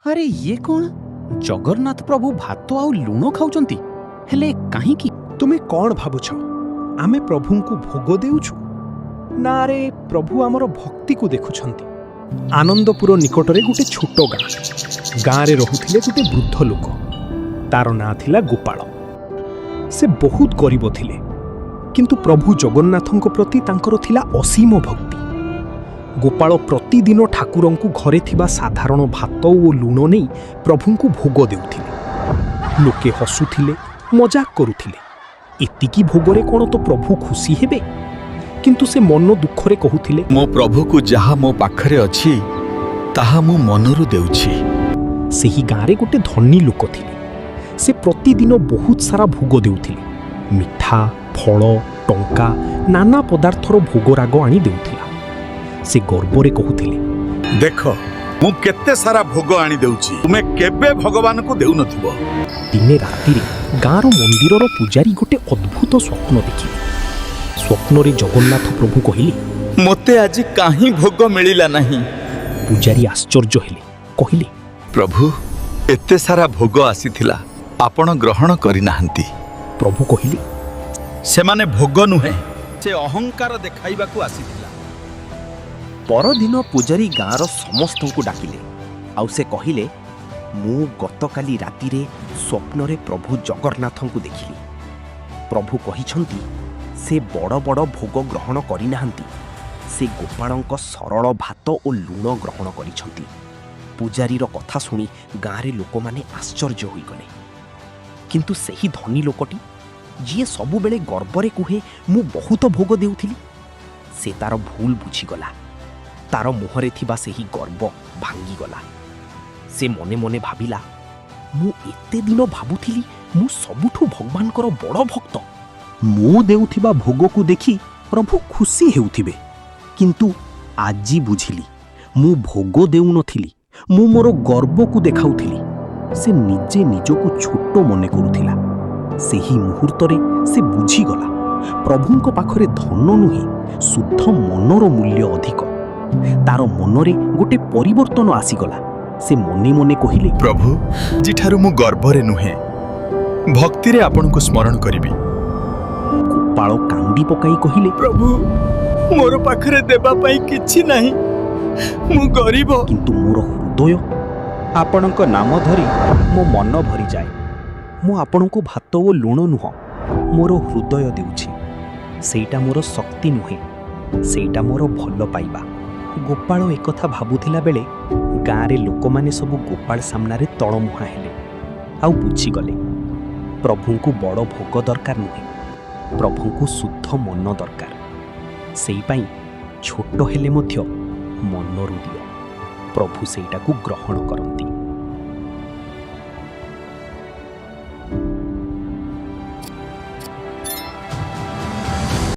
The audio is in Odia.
ଆରେ ଇଏ କ'ଣ? ଜଗନ୍ନାଥ ପ୍ରଭୁ ଭାତ ଆଉ ଲୁଣ ଖାଉଛନ୍ତି, ହେଲେ କାହିଁକି? ତୁମେ କ'ଣ ଭାବୁଛ, ଆମେ ପ୍ରଭୁଙ୍କୁ ଭୋଗ ଦେଉଛୁ ନା ଆରେ ପ୍ରଭୁ ଆମର ଭକ୍ତିକୁ ଦେଖୁଛନ୍ତି? ଆନନ୍ଦପୁର ନିକଟରେ ଗୋଟେ ଛୋଟ ଗାଁ। ଗାଁରେ ରହୁଥିଲେ ଗୋଟେ ବୃଦ୍ଧ ଲୋକ। ତାର ନାଁ ଥିଲା ଗୋପାଳ। ସେ ବହୁତ ଗରିବ ଥିଲେ, କିନ୍ତୁ ପ୍ରଭୁ ଜଗନ୍ନାଥଙ୍କ ପ୍ରତି ତାଙ୍କର ଥିଲା ଅସୀମ ଭକ୍ତି। ଗୋପାଳ ପ୍ରତିଦିନ ଠାକୁରଙ୍କୁ ଘରେ ଥିବା ସାଧାରଣ ଭାତ ଓ ଲୁଣ ନେଇ ପ୍ରଭୁଙ୍କୁ ଭୋଗ ଦେଉଥିଲେ। ଲୋକେ ହସୁଥିଲେ, ମଜାକ କରୁଥିଲେ, ଏତିକି ଭୋଗରେ କ'ଣ ତ ପ୍ରଭୁ ଖୁସି ହେବେ? କିନ୍ତୁ ସେ ମନ ଦୁଃଖରେ କହୁଥିଲେ, ମୋ ପ୍ରଭୁକୁ ଯାହା ମୋ ପାଖରେ ଅଛି, ତାହା ମୁଁ ମନରୁ ଦେଉଛି। ସେହି ଗାଁରେ ଗୋଟେ ଧନୀ ଲୋକ ଥିଲେ। ସେ ପ୍ରତିଦିନ ବହୁତ ସାରା ଭୋଗ ଦେଉଥିଲେ। ମିଠା, ଫଳ, ଟଙ୍କା, ନାନା ପଦାର୍ଥର ଭୋଗରାଗ ଆଣି ଦେଉଥିଲା। ସେ ଗର୍ବରେ କହୁଥିଲେ, ଦେଖ, ମୁଁ କେତେ ସାରା ଭୋଗ ଆଣି ଦେଉଛି। ତୁମେ କେବେ ଭଗବାନଙ୍କୁ ଦେଉନଥିବ। ଦିନେ ରାତିରେ ଗାଁର ମନ୍ଦିରର ପୂଜାରୀ ଗୋଟେ ଅଦ୍ଭୁତ ସ୍ୱପ୍ନ ଦେଖିଲେ। ସ୍ୱପ୍ନରେ ଜଗନ୍ନାଥ ପ୍ରଭୁ କହିଲେ, ମୋତେ ଆଜି କାହିଁ ଭୋଗ ମିଳିଲା ନାହିଁ? ପୂଜାରୀ ଆଶ୍ଚର୍ଯ୍ୟ ହେଲେ, କହିଲେ, ପ୍ରଭୁ, ଏତେ ସାରା ଭୋଗ ଆସିଥିଲା, ଆପଣ ଗ୍ରହଣ କରିନାହାନ୍ତି। ପ୍ରଭୁ କହିଲେ, ସେମାନେ ଭୋଗ ନୁହେଁ, ସେ ଅହଙ୍କାର ଦେଖାଇବାକୁ ଆସିଥିଲା। ପରଦିନ ପୂଜାରୀ ଗାଁର ସମସ୍ତଙ୍କୁ ଡାକିଲେ ଆଉ ସେ କହିଲେ, ମୁଁ ଗତକାଲି ରାତିରେ ସ୍ୱପ୍ନରେ ପ୍ରଭୁ ଜଗନ୍ନାଥଙ୍କୁ ଦେଖିଲି। ପ୍ରଭୁ କହିଛନ୍ତି, ସେ ବଡ଼ ବଡ଼ ଭୋଗ ଗ୍ରହଣ କରିନାହାନ୍ତି, ସେ ଗୋପାଳଙ୍କ ସରଳ ଭାତ ଓ ଲୁଣ ଗ୍ରହଣ କରିଛନ୍ତି। ପୂଜାରୀର କଥା ଶୁଣି ଗାଁରେ ଲୋକମାନେ ଆଶ୍ଚର୍ଯ୍ୟ ହୋଇଗଲେ। କିନ୍ତୁ ସେହି ଧନୀ ଲୋକଟି, ଯିଏ ସବୁବେଳେ ଗର୍ବରେ କୁହେ, ମୁଁ ବହୁତ ଭୋଗ ଦେଉଥିଲି, ସେ ତାର ଭୁଲ ବୁଝିଗଲା। ତାର ମୁହଁରେ ଥିବା ସେହି ଗର୍ବ ଭାଙ୍ଗିଗଲା। ସେ ମନେ ମନେ ଭାବିଲା, ମୁଁ ଏତେ ଦିନ ଭାବୁଥିଲି ମୁଁ ସବୁଠୁ ଭଗବାନଙ୍କର ବଡ଼ ଭକ୍ତ, ମୁଁ ଦେଉଥିବା ଭୋଗକୁ ଦେଖି ପ୍ରଭୁ ଖୁସି ହେଉଥିବେ। କିନ୍ତୁ ଆଜି ବୁଝିଲି, ମୁଁ ଭୋଗ ଦେଉନଥିଲି, ମୁଁ ମୋର ଗର୍ବକୁ ଦେଖାଉଥିଲି। ସେ ନିଜେ ନିଜକୁ ଛୋଟ ମନେ କରୁଥିଲା। ସେହି ମୁହୂର୍ତ୍ତରେ ସେ ବୁଝିଗଲା, ପ୍ରଭୁଙ୍କ ପାଖରେ ଧନ ନୁହେଁ, ଶୁଦ୍ଧ ମନର ମୂଲ୍ୟ ଅଧିକ। ତାର ମନରେ ଗୋଟେ ପରିବର୍ତ୍ତନ ଆସିଗଲା। ସେ ମନେ ମନେ କହିଲେ, ପ୍ରଭୁ, ଆଜିଠାରୁ ମୁଁ ଗର୍ବରେ ନୁହେଁ, ଭକ୍ତିରେ ଆପଣଙ୍କୁ ସ୍ମରଣ କରିବି। ଗୋପାଳ କାନ୍ଦି ପକାଇ କହିଲେ, ପ୍ରଭୁ, ମୋର ପାଖରେ ଦେବା ପାଇଁ କିଛି ନାହିଁ। ମୁଁ ଗରିବ। କିନ୍ତୁ ମୋର ହୃଦୟ ଆପଣଙ୍କ ନାମ ଧରି ମୋ ମନ ଭରିଯାଏ। ମୁଁ ଆପଣଙ୍କୁ ଭାତ ଓ ଲୁଣ ନୁହଁ, ମୋର ହୃଦୟ ଦେଉଛି। ସେଇଟା ମୋର ଶକ୍ତି ନୁହେଁ, ସେଇଟା ମୋର ଭଲ ପାଇବା। ଗୋପାଳ ଏକଥା ଭାବୁଥିଲା ବେଳେ ଗାଁରେ ଲୋକମାନେ ସବୁ ଗୋପାଳ ସାମ୍ନାରେ ତଳମୁହାଁ ହେଲେ ଆଉ ବୁଝିଗଲେ, ପ୍ରଭୁଙ୍କୁ ବଡ଼ ଭୋଗ ଦରକାର ନୁହେଁ, ପ୍ରଭୁଙ୍କୁ ଶୁଦ୍ଧ ମନ ଦରକାର। ସେଇପାଇଁ ଛୋଟ ହେଲେ ମଧ୍ୟ ମନରୁ ଦିଅ, ପ୍ରଭୁ ସେଇଟାକୁ ଗ୍ରହଣ କରନ୍ତି।